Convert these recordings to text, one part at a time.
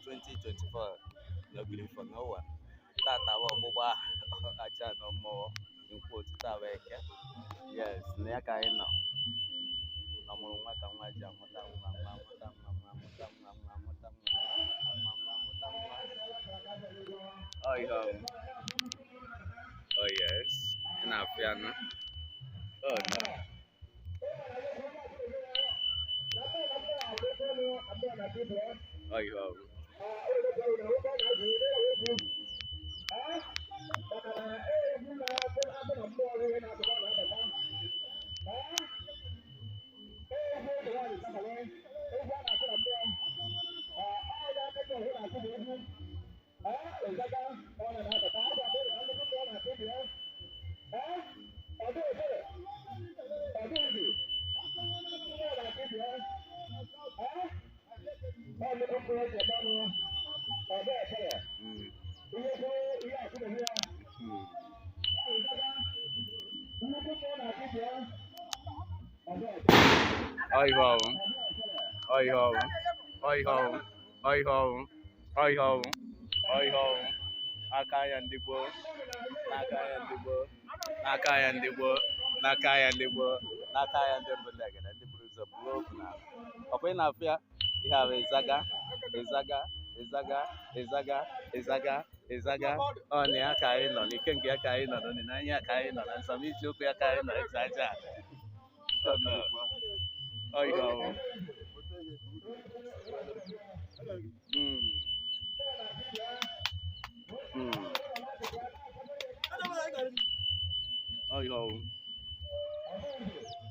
2024 no gree for no one. Tata bụ ọgbụgba aja na mmụọ nkwu otu taa bụ Eke. Yes, na ya ka anyị nọ. Na ọmụrụ nwa ka nwa ji amụta nwa, nwa amụta nwa, nwa amụta nwa, nwa amụta nwa, nwa amụta nwa, nwa amụta nwa. Ọ ihe ọ. Oh yes. Ị na-afụ ya nụ? Oh no. Ọ ihe ọ bụ. Mm. Mm. Ọ ihe ọ bụ. Ọ ihe ọ bụ. Ọ ihe ọ bụ. Ọ ihe ọ bụ. Ọ ihe ọ bụ. Ọ ihe ọ bụ. Aka ya ndị gboo. N'aka ya ndị gboo. N'aka ya ndị gboo. N'aka ya ndị gboo. N'aka ya ndị mbụ ndị egede ndị buru ụzọ buo okwu n'ala. Ọkwa ị na-afụ ya? Ihe a bụ ịzaga, ịzaga, ịzaga, ịzaga, ịzaga, ịzaga. Ọ na ya ka anyị nọ, n'ike nke ya ka anyị nọ, n'ịnanya ya ka anyị nọ, na nsọmiji okwu ya ka anyị nọ, ịza aja. Oh no. Ọ ihe ọ bụ. Mm. Mm. Ọ ihe ọ bụ.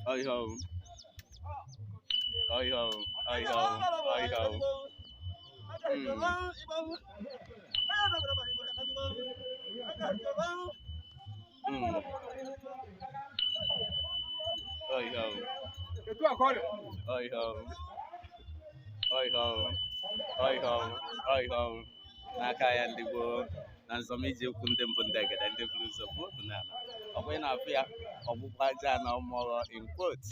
Ọ ihe ọ bụ. Ọ ihe ọ bụ. Ọ ihe ọ bụ. Ọ ihe ọ bụ. Mm. Mm. Ọ ihe ọ bụ. Ọ ihe ọ bụ. Ọ ihe ọ bụ. Ọ ihe ọ bụ. Ọ ihe ọ bụ. N'aka ya ndị gboo na nzọmije ukwu ndị mbụ ndị egede ndị buru ụzọ buo okwu n'ala. Ọ bụ ị na-afụ ya ọgbụgba aja na mmụọ in quotes.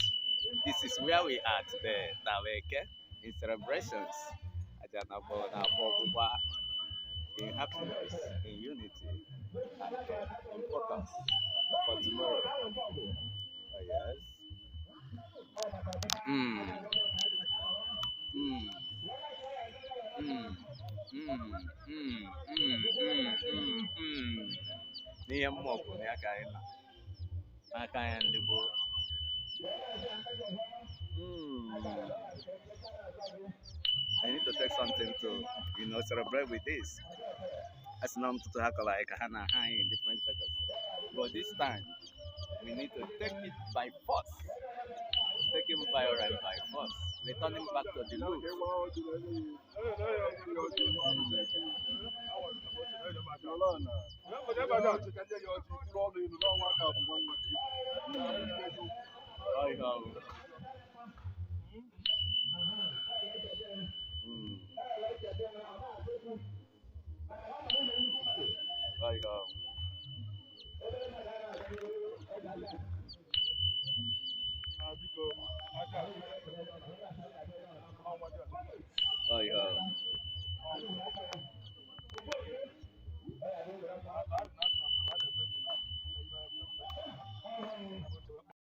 This is where we are today, Tawa Eke, in celebrations. Aja na akpọ na-akpọ ọgbụgba in happiness, in unity, and in focus for tomorrow. Oh, yes. Mm. Mm. Mm. Mm. Mm. Mm. Mm. Mm. Mm. N'ihe mmụọ kwuru na ya ka anyị nọ. N'aka ya ndị gboo. Mm. I need to take something to celebrate with this. As na ntụtụ ha kọrọ anyị ka ha na-aha anyị in different circles. But this time, we need to take it by force. Taking violence by force. Returning back to the root. Ọ ihe ọ bụ. Mm. Ọ ihe ọ bụ. Ọ ihe ọ bụ.